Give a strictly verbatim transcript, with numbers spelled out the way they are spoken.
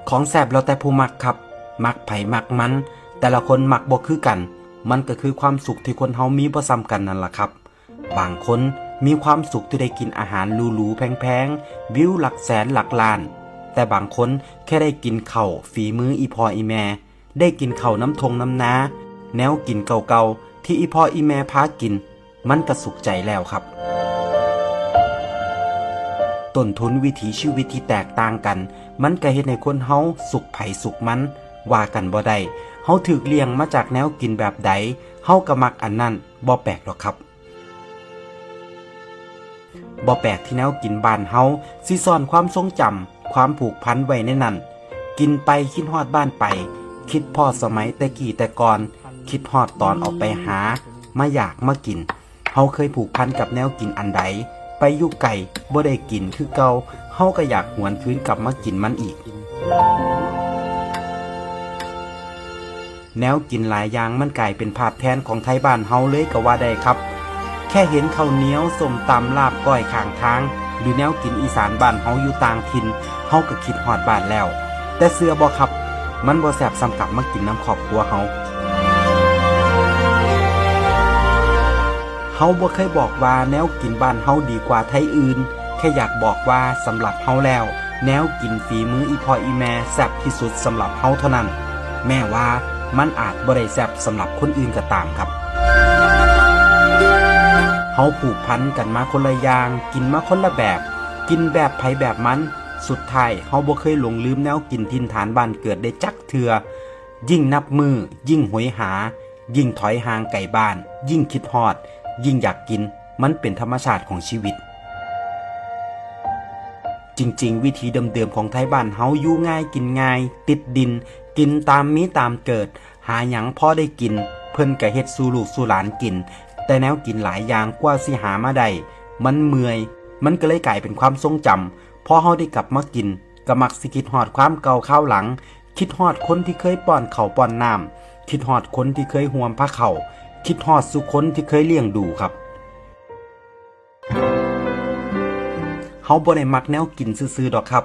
ของแซ่บแล้วแต่ผู้มักครับ มักไผมักมัน แต่ละคนมักบ่คือกัน มันก็คือความสุขที่คนเฮามีบ่ซ้ำกันนั่นล่ะครับ บางคนมีความสุขที่ได้กินอาหารหรูๆแพงๆ วิวหลักแสนหลักล้าน แต่บางคนแค่ได้กินข้าวฝีมืออีพ่ออีแม่ ได้กินข้าวน้ำทงน้ำนา แนวกินเก่าๆที่อีพ่ออีแม่พากิน มันก็สุขใจแล้วครับ ต้นทุนวิถีชีวิตที่แตกต่างกัน มันก็เฮ็ดให้คนเฮาสุขไผสุขมัน ว่ากันบ่ได้ เฮาถูกเลี้ยงมาจากแนวกินแบบใด เฮาก็มักอันนั้น บ่แปลกดอกครับ บ่แปลกที่แนวกินบ้านเฮาสิซ่อนความทรงจำ ความผูกพันไว้ในนั้น กินไปคิดฮอดบ้านไป คิดพ้อสมัยแต่กี้แต่ก่อน คิดฮอดตอนออกไปหา มาอยากมากิน เฮาเคยผูกพันกับแนวกินอันใด ไปอยู่ไกลบ่ได้กินคือเก่า เฮาก็อยากหวนคืนกลับมากินมันอีก แนวกินหลายอย่างมันกลายเป็นภาพแทนของไทบ้านเฮาเลยก็ว่าได้ครับ แค่เห็นข้าวเหนียว ส้มตำ ลาบก้อยข้างทาง หรือแนวกินอีสานบ้านเฮาอยู่ต่างถิ่น เฮาก็คิดฮอดบ้านแล้ว แต่เชื่อบ่ครับ มันบ่แซ่บส่ำกลับมากินนำครอบครัวเฮา เฮาบ่เคยบอกว่าแนวกินบ้านเฮาดีกว่าไทอื่น แค่อยากบอกว่าสำหรับเฮาแล้ว แนวกินฝีมืออีพ่ออีแม่แซ่บที่สุดสำหรับเฮาเท่านั้น แม้ว่ามันอาจบ่ได้แซ่บสำหรับคนอื่นก็ตามครับ เฮาผูกพันกันมาคนละอย่าง กินมาคนละแบบ กินแบบไผแบบมัน สุดท้ายเฮาบ่เคยหลงลืมแนวกินถิ่นฐานบ้านเกิดได้จักเทื่อ ยิ่งนับมื้อ ยิ่งโหยหา ยิ่งถอยห่างไกลบ้าน ยิ่งคิดฮอด ยิ่งอยากกิน มันเป็นธรรมชาติของชีวิต จริงๆ วิถีเดิมๆของไทบ้านเฮาอยู่ง่ายกินง่าย ติดดิน กินตามมีตามเกิด หาหยังพอได้กิน เพิ่นก็เฮ็ดสู่ลูกสู่หลานกิน แต่แนวกินหลายอย่างกว่าสิหามาได้ มันเมื่อย มันก็เลยกลายเป็นความทรงจำ พอเฮาได้กลับมากิน ก็มักสิคิดฮอดความเก่าคราวหลัง คิดฮอดคนที่เคยป้อนข้าวป้อนน้ำ คิดฮอดคนที่เคยห่วมผ้าข้าว คิดฮอดสู่คนที่เคยเลี้ยงดูครับ เฮาบ่ได้มักแนวกินซื่อๆดอกครับ